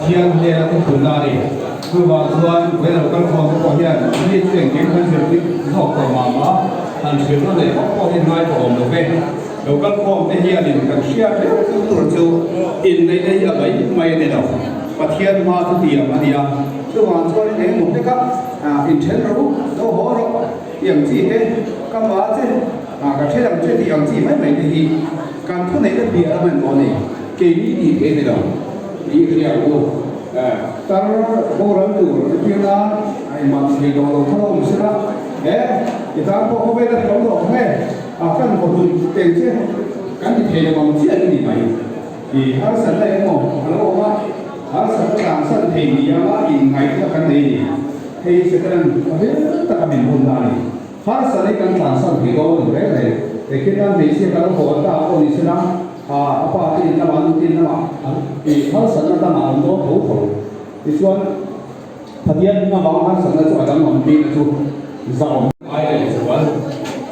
Pathian hnena thuthlunna a ni. Chuvang chuan vawiin lo kal khawm te pawh hian mi chu engkim kan zirtir zawk tawh mah mah a, han hrilhna leh vak pawh hi ngai tawh awm lo ve. Lo kal khawm te hianin kan hriat reng tur chu inneihna hi a mai mai a ni lo. Pathian hma thutiam a ni a, chuvang chuanin engemaw hleka inthen rawh u, lo haw rawh tih ang chi te, ka ma che, ka then ang che tih ang chi mai mai te hi kan thuneihna piah lam a ni tawh a ni. Keini tih theih a ni lo tih i hria ang u. Tar boral tur i tir nan a inman thei tawh lo kha awm sela, he i tan pawh khawvel a hrehawm tawh thung e, a kan vaw hlum teng che kan ti thei lo ang chiah i ni mai. I harsatna emaw a lo awm a, harsatna tlangsan thei ni anga inngaihna kan nei a ni. Hei Setanan a hel taka min bum na a ni. Harsatna hi kan tlangsan thei dawn lo reng reng. Engtin nan hmeichhia kan haw ta pawh ni sela, a pa te in lamah, nu te in lamah i harsatna dangah an dawn tho tho. Tichuan, Pathian avanga harsatna chu a danglam bikna chu zahawm. Ngai leh zual.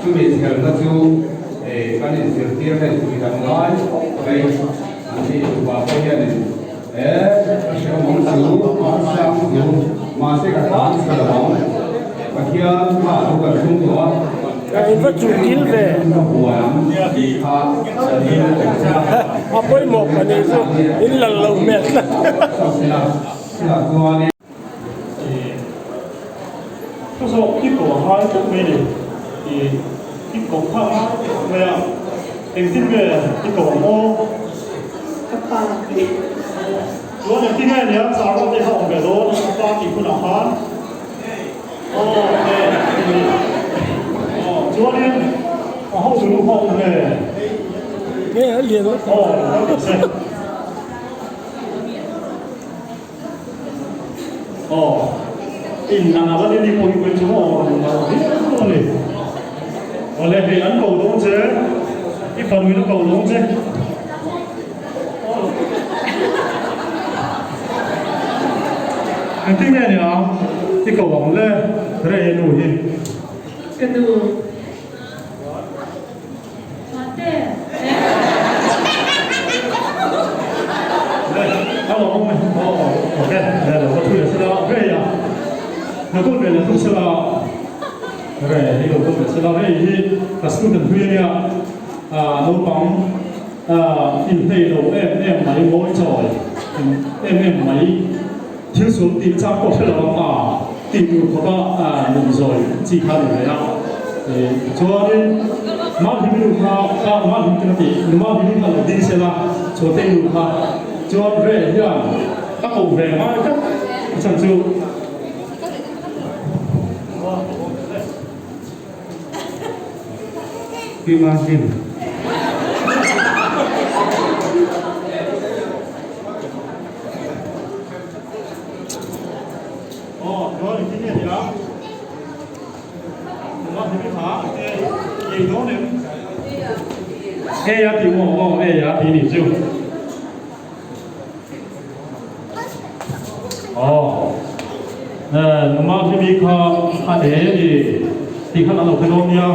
Chumi chhelna chu kan inzirtir hei chu midang ngai khawp mai. An ni tupa pawh hianin e a hrehawm ang chu, a hrang chu, mahse ka tan chhe lo ang. Pathian kha a lo kan thlung tawh a. Ka in va chu kil ve. A pawimawh pahnih chu in lal lo hmel tlat. Ka zawk i ko a ngai tlat mai ni. I ko kha a ngai tlat mai a. Engtin nge i ko ang aw? Ka pa. Chuan engtin nge nia Charo te kha awm ve dawn ka pa tih hunah khan? Aw e aw chuanin a hotu nu kha awm nge? Nge a lian Aw ka ti che. Aw in nang a va ni ni pawh hi chu aw rawn lo viau a ni. Awle hei an ko dawn che i fanuin a ko dawn che. Engtin nge ni ang i ko ang le rei nu hi. Ka nu. Mate. Le a lo awm e. Aw ok le lo va thui sela rei a. Lo kal ve leh thung sela rei hi lo kal ve sela rei hi ka student hlui ania naupang Inhlei lo em em mai, mawi chawi em em mai, thil sul tih chak pawh hre lo ang a tih tur khawpa nun zawi chi kha a ni ve a. Chuanin Mahlim nu kha kha Mahlim te ka ti, nu Mahlim kha lo ding sela, Chhuatei nu kha chuan Re hian a koh ve ngai tlat a chhan chu. Pi Martin. Ei a ti maw aw ei a ti nih chu aw numa hi kha a e ni ti khan an lo hre dawn nia.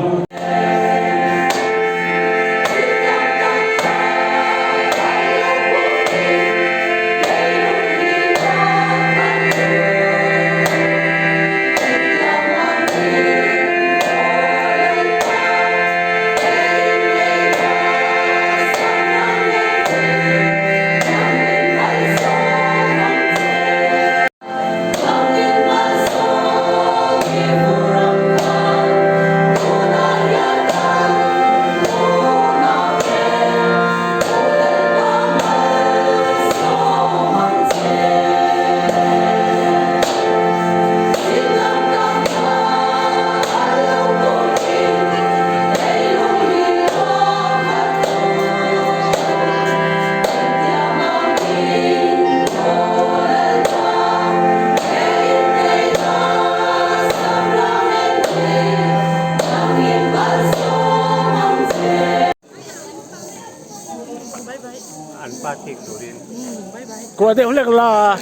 Kuah deuh hlek la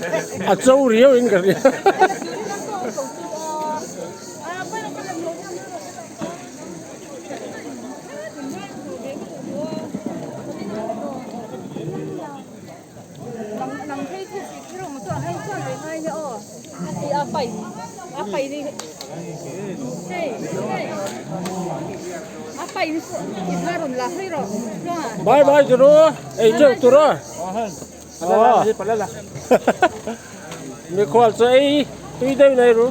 a cho riau in ka hria. Bye bye turu ei teuh turu mikhual chu ei tui deuh nei ru.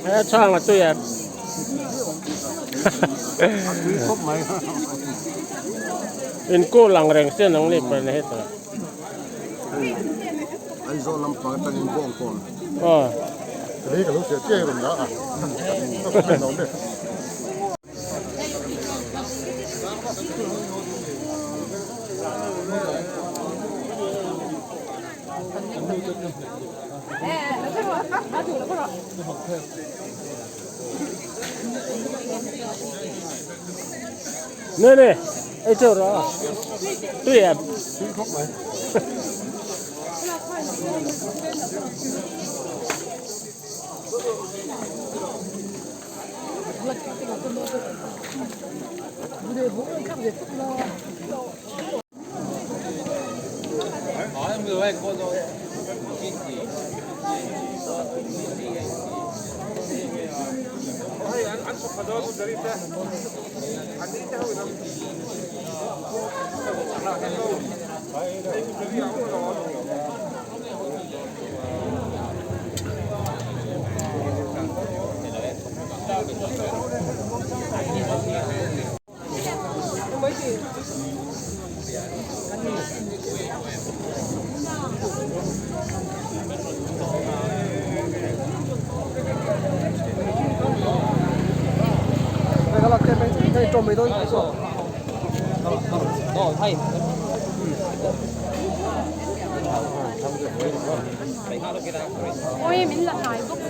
He chhang a tui em? In kul ang reng sen ang ni pa ni heta. Aizawl lampang atangin Bawngkawn. Aw. Lei ka lo hriat chiah hi rawn la a. Ka hre lo le. Nè nè, ei cheu rawh a, tui em? Tui khawp mai.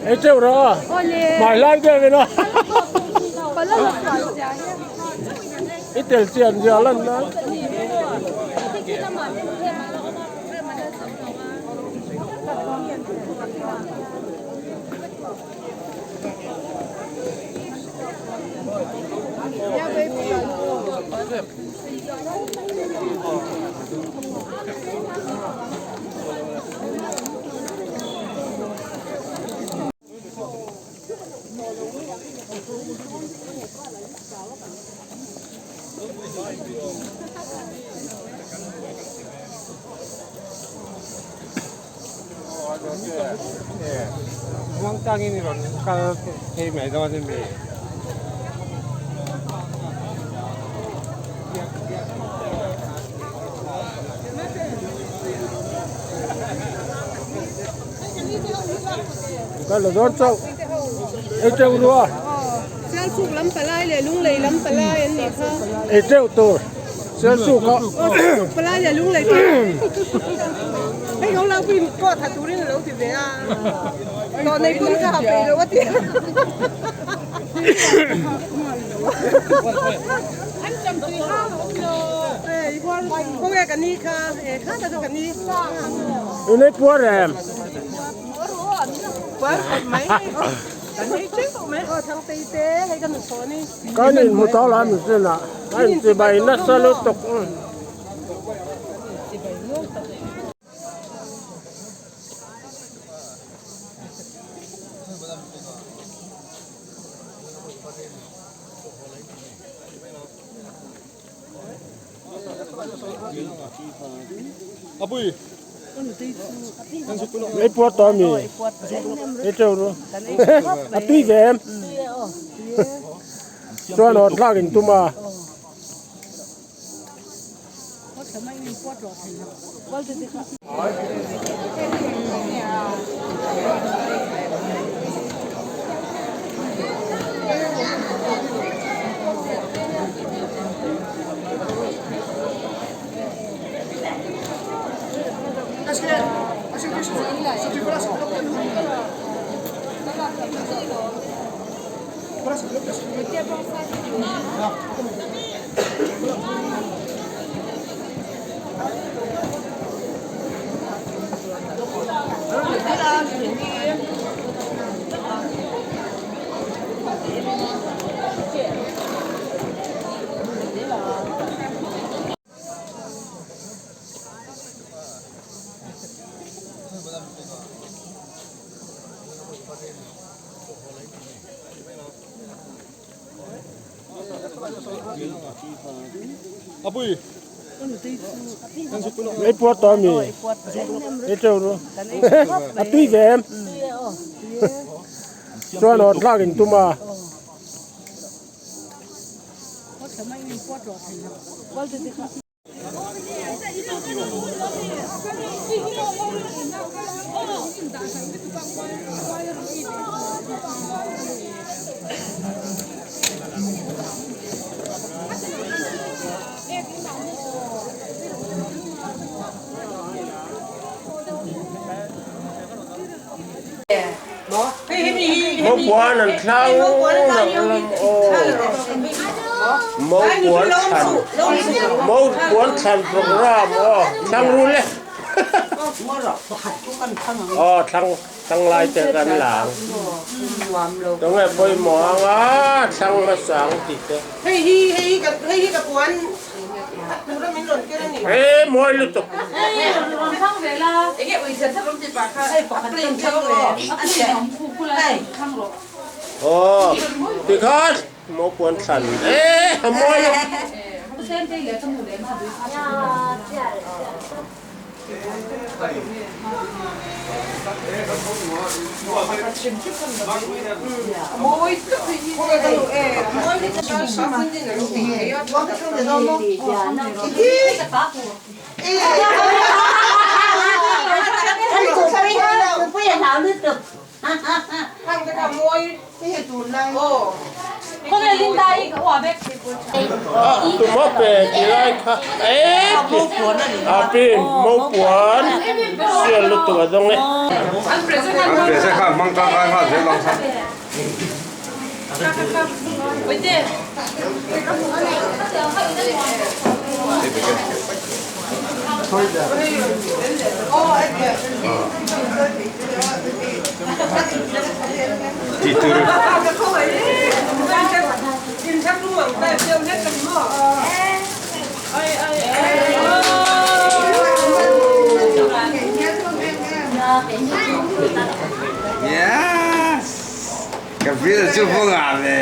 Ei teuh rawh a, hmai lai deuh in a. I tel chian zia lan nan. Ka la dawn chauh ei teuh rua. Sialsuk lam palai leh Lunglei lam palai an nih kha. Ei teuh tur Sialsuk a. Aw Sialsuk palai leh Lunglei palai. Hei ho lau pui pawh tha turin a lo ti ve a. Tawh nei pawn ka ha peih lo a ti. An cham tui hang a awm lo. Hei khawnge ka ni kha e kha ta chu ka ni. Inei puar em? Puar khawp mai. Kan ei teuh mai. Aw Thangtei te hei ka nu sawn ni. Kan inhmu tawh lo a mi chinah a inchibai nasa lutuk. Ei puar tawh ami? Ei teuh ru. A tui ve em? Chuan awt hlak in tum a. Ei puar tawh ami? Ei teuh ru. A tui ve em? Chuan aw tlak in tum a. Mo puan an thlang Mo puan thlan Mo puan thlan program aw thlang ru le aw thlang thlang lai te kan lang tunge pawimawh anga thlang hmasa ang tih te He mawi lutuk. Aw tikhan maw puan thlan e a mawi lutuk. Tuma pe ti lai kha a pin mo puan sial lutuk a dawng e. Yes! Ka feel chu pu nga ve.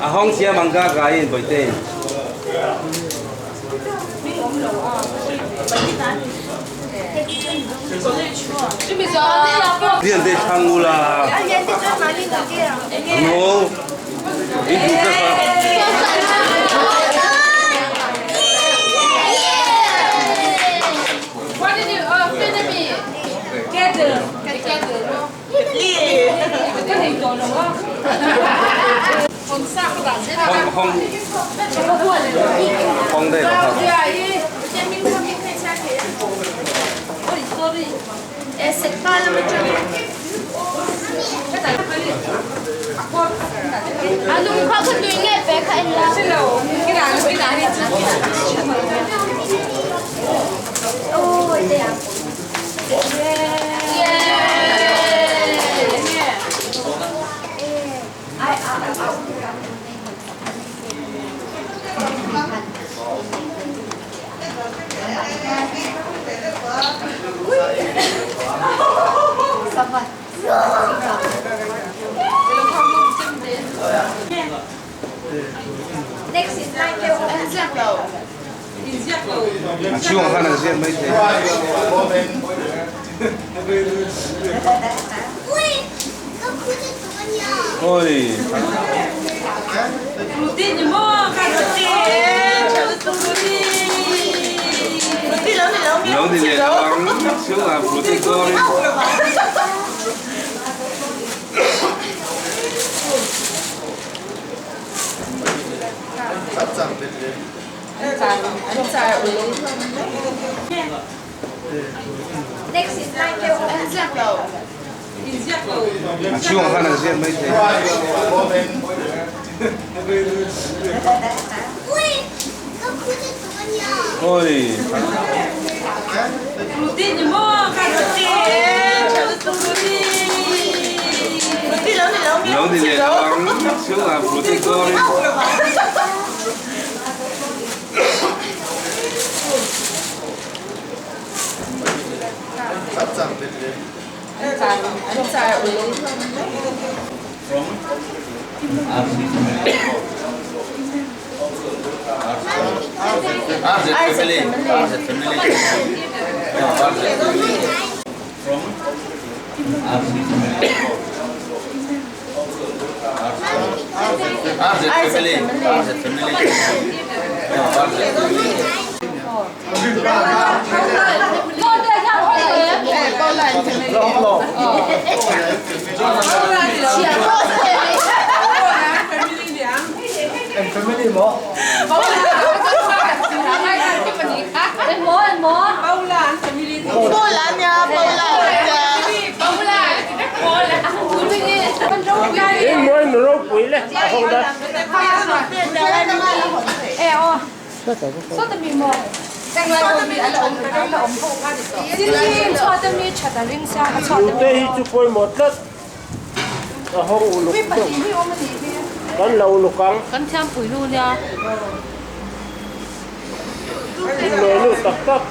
A hawng chiam ang ka kai in Bawihte. Lian te thlang ula. No. I duh vek a. Hong hong daih lo kha. A chhungah khan an ziak mai thei. Oi. Lo ni leh lo ang chhungah fruity gorin. A chhungah khan an ziak mai thei. Oi. Lo ni leh lo ang chhungah fruity gorin. In mawi nu ropui le a ho da. Nute hi chu pawimawh tlat a hawng uluk tawk kan lo uluk ang. Kan thiam pui nu nia. In nawi nu tak tak.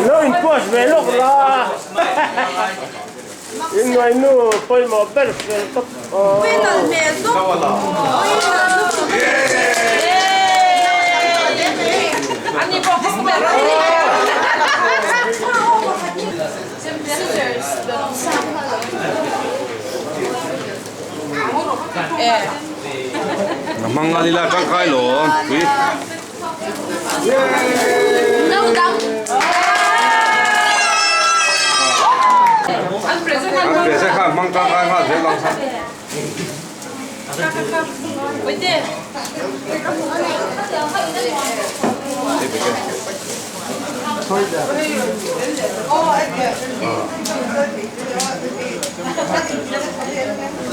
Lo in post ve lawk la. In nawi nu pawimawh ber fel tawp aw. A hmang a lila tangkai lo pui. An present kha hmang tangkai nghal zel ang kha.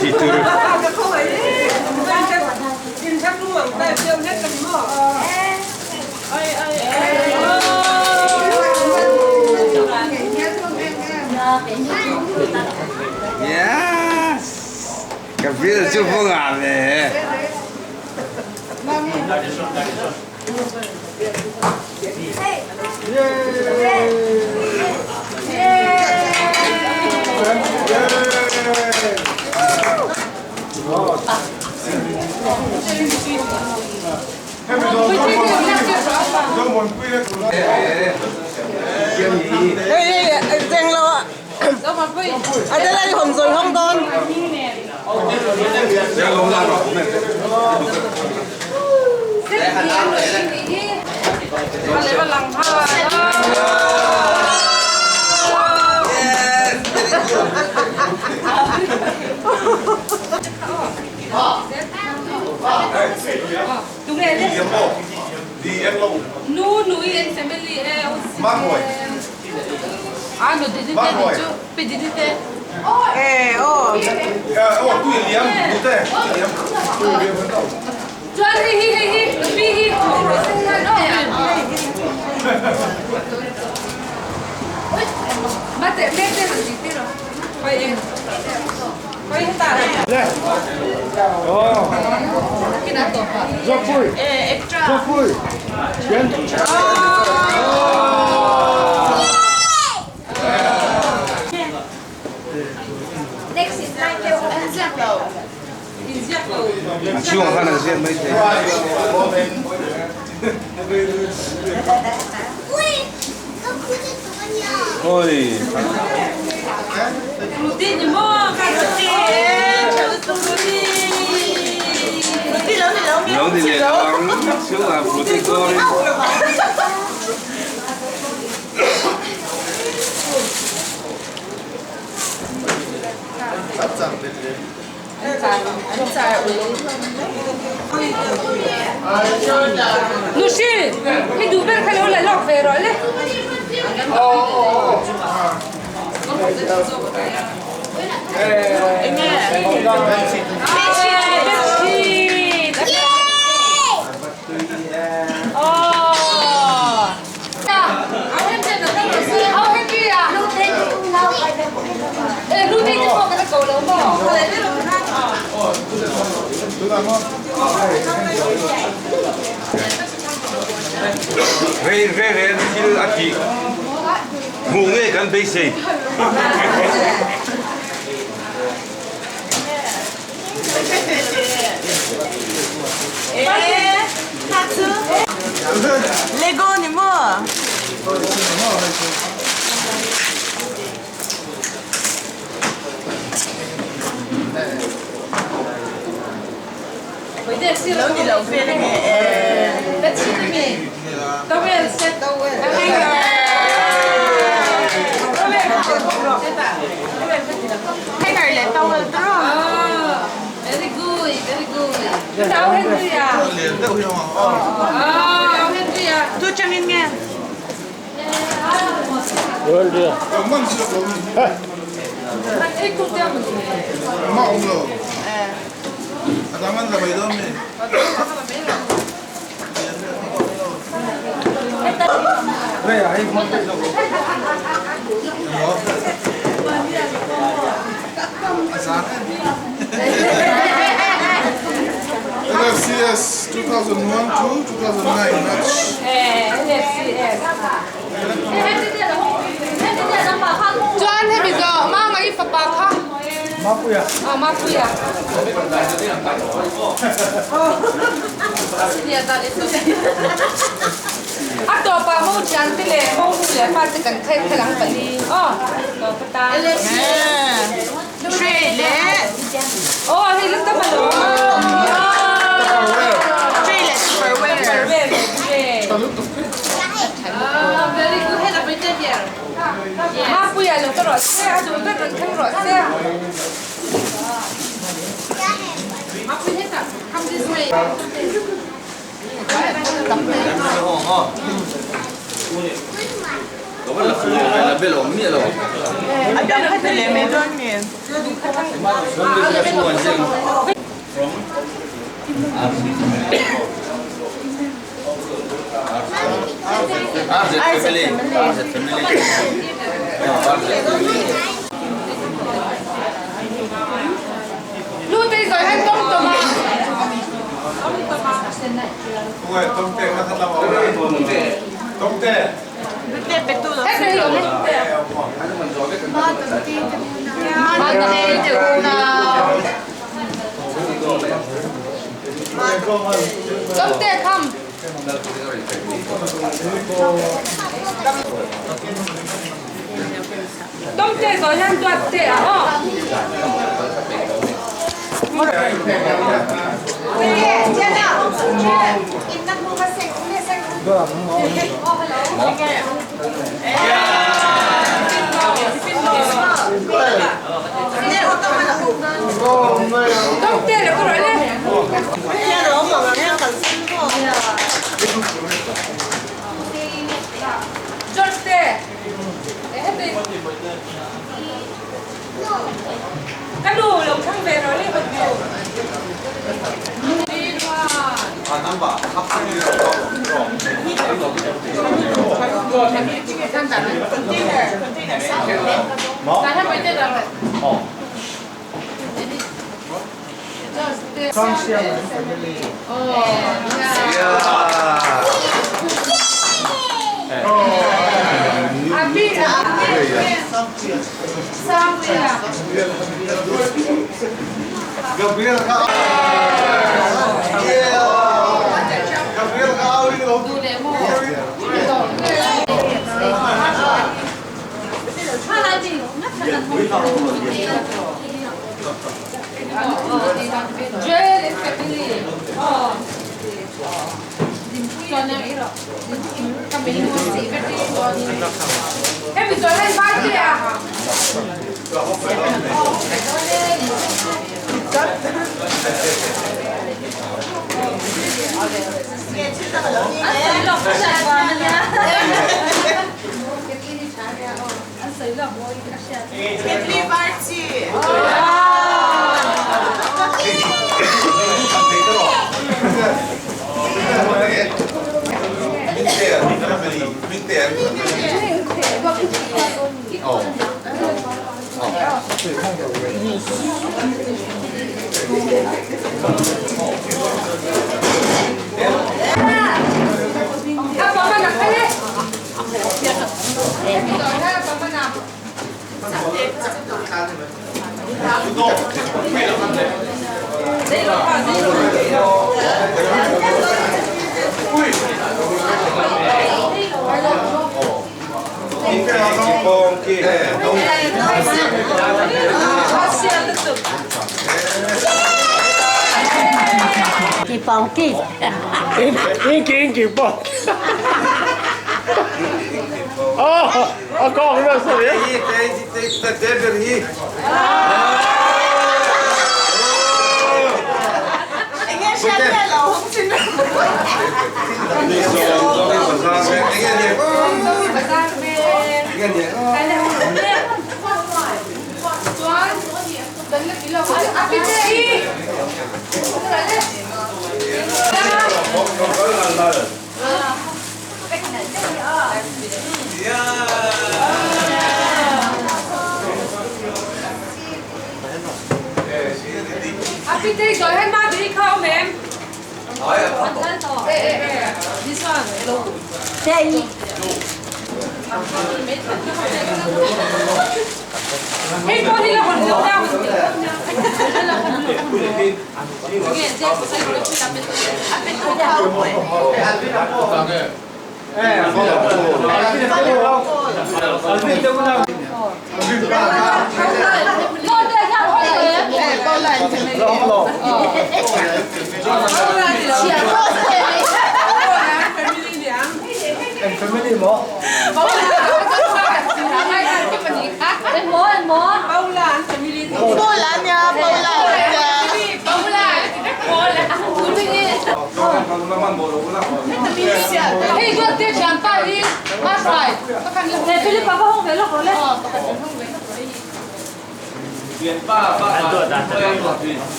Tih tur. Yes! Ka feel chu pu nga ve. Hei hei cheng lo a Adela i hawn zawi hawng dawn. Rei rei rei thil a tih hmuh nge kan beisei. Lego ni maw? Lo ni lo vel nge Hanger leh towel te rawh. Tu changin nge? LFCS 2001 to 2009 match. Chuan hemi zawh mama i fapa kha Mapuia Mapuia A tawpah mo thian te leh mo nu leh pa te kan khaih khaih ang pali aw tawp atan Tray leh aw hei la tam alo tray leh tupperware. Tupperware leh tray Ah very good hei la pui te here Mapuia lo ka rawh se a duh ber rawn thleng rawh se Mapui hetah come this way. A dang kha ti leh mai dawn mi? Lu te rồi hay tôm tôm à? Te pe tu lo. Hết rồi rồi. Ma te te u na. Tôm tê không? Tawngte zawh hian duat te a aw. Tawngte lo ka rawh le. George te. Ka nu lo thlang ve rawh le hawt nu.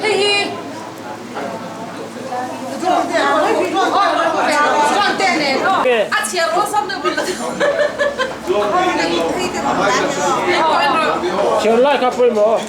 Hei hi a chhiar awlsam deuh bawk Chhiar lai kha pawimawh.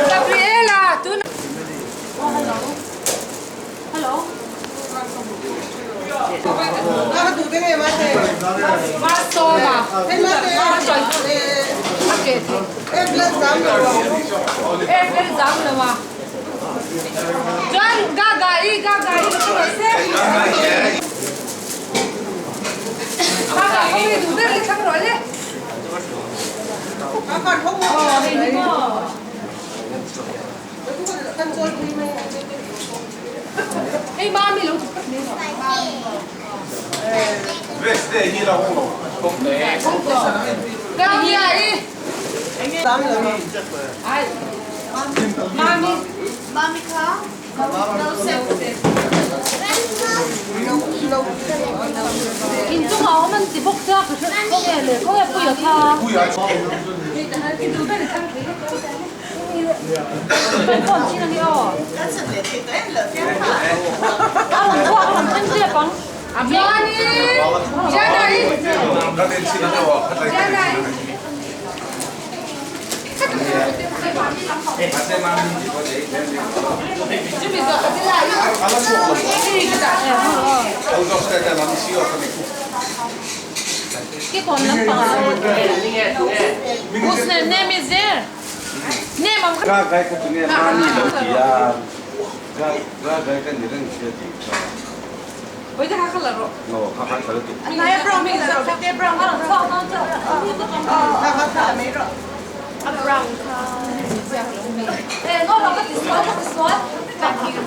Gabriela tuna Hei mami lo Mami Mami kha In chung ah awm an ti bawk che a ka hre khawnge le khawnge puia kha. Kan phone chin a ni aw. A rawn chhuak a rawn thleng tep ang. Jani Jani Jani Whose name is there? Name ang Ga gai ka tunge mani lo ti a. Ga ga gai ka ni reng sia ti ka. Oi ta kha la ro. No kha kha tha tu. Nai brown mi za te brown ha chho na cha. Brown kha. Eh no no ka ti sual ka ti sual. Thank you.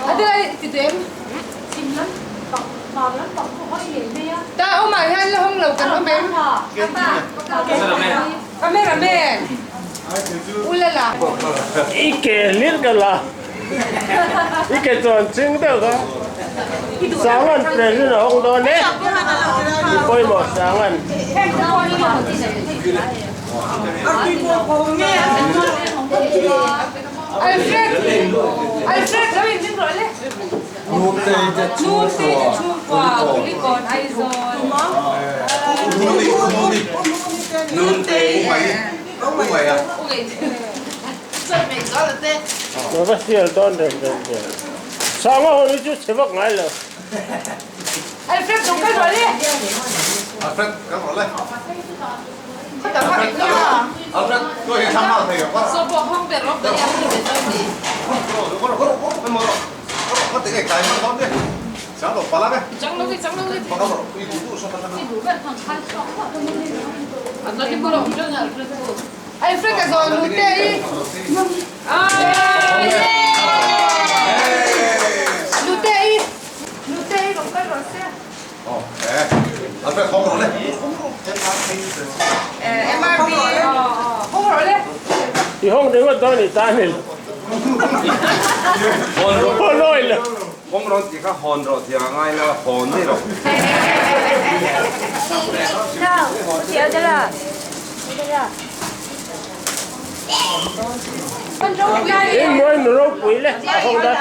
Adela ti tu em. Ta ông mà han la hong lo kan om em. Cameraman. Ulala. I ke lir ka la. I ke chuan ching deuh kha. Sangan president a hawng dawn e. I pawimawh Sangan. Alfred Alfred lo in ding rawh le. Nute te chhungkua Kulikawn Aizawl. Ka va sial dawn reng reng ve. Sanga ho ni chu chhe vak ngai lo. Alfred lo kal rawh le. Alfred a zawn Nute i. Nute i. Nute i lo kal rawh se. MRB. Hawng rawh le. I hawng ringawt dawn i tan i hawn awi lo. Hawng rawn tih kha hawn rawh tih a ngai lo, hawn ni rawh. In mawi nu ropui le a hawng dawn.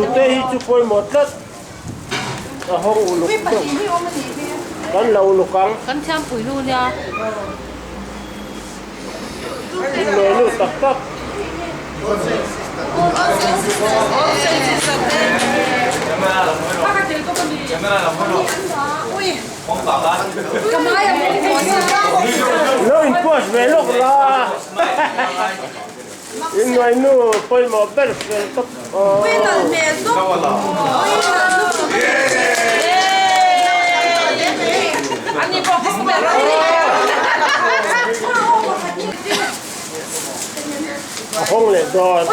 Nute hi chu pawimawh tlat a hawng uluk deuh kan lo uluk ang. Inlawi lut tak tak. Lo in post ve lawk la. Inlawi nu pawimawh ber fel tawp aw. A hawng leh dawn.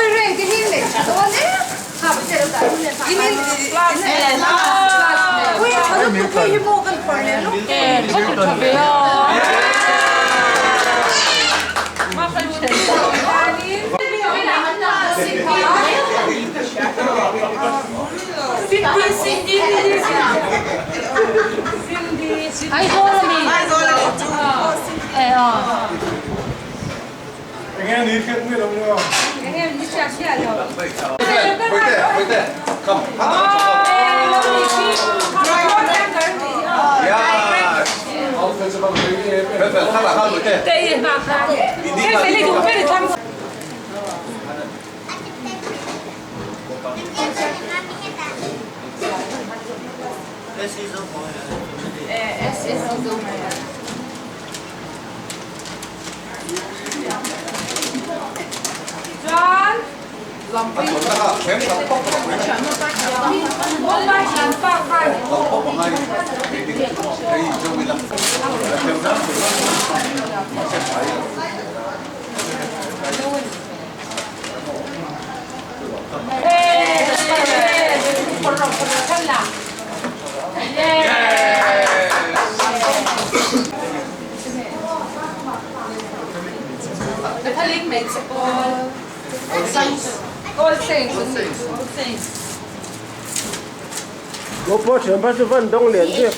Gopo thianpa chu van dawng lian bik.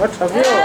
A tha viau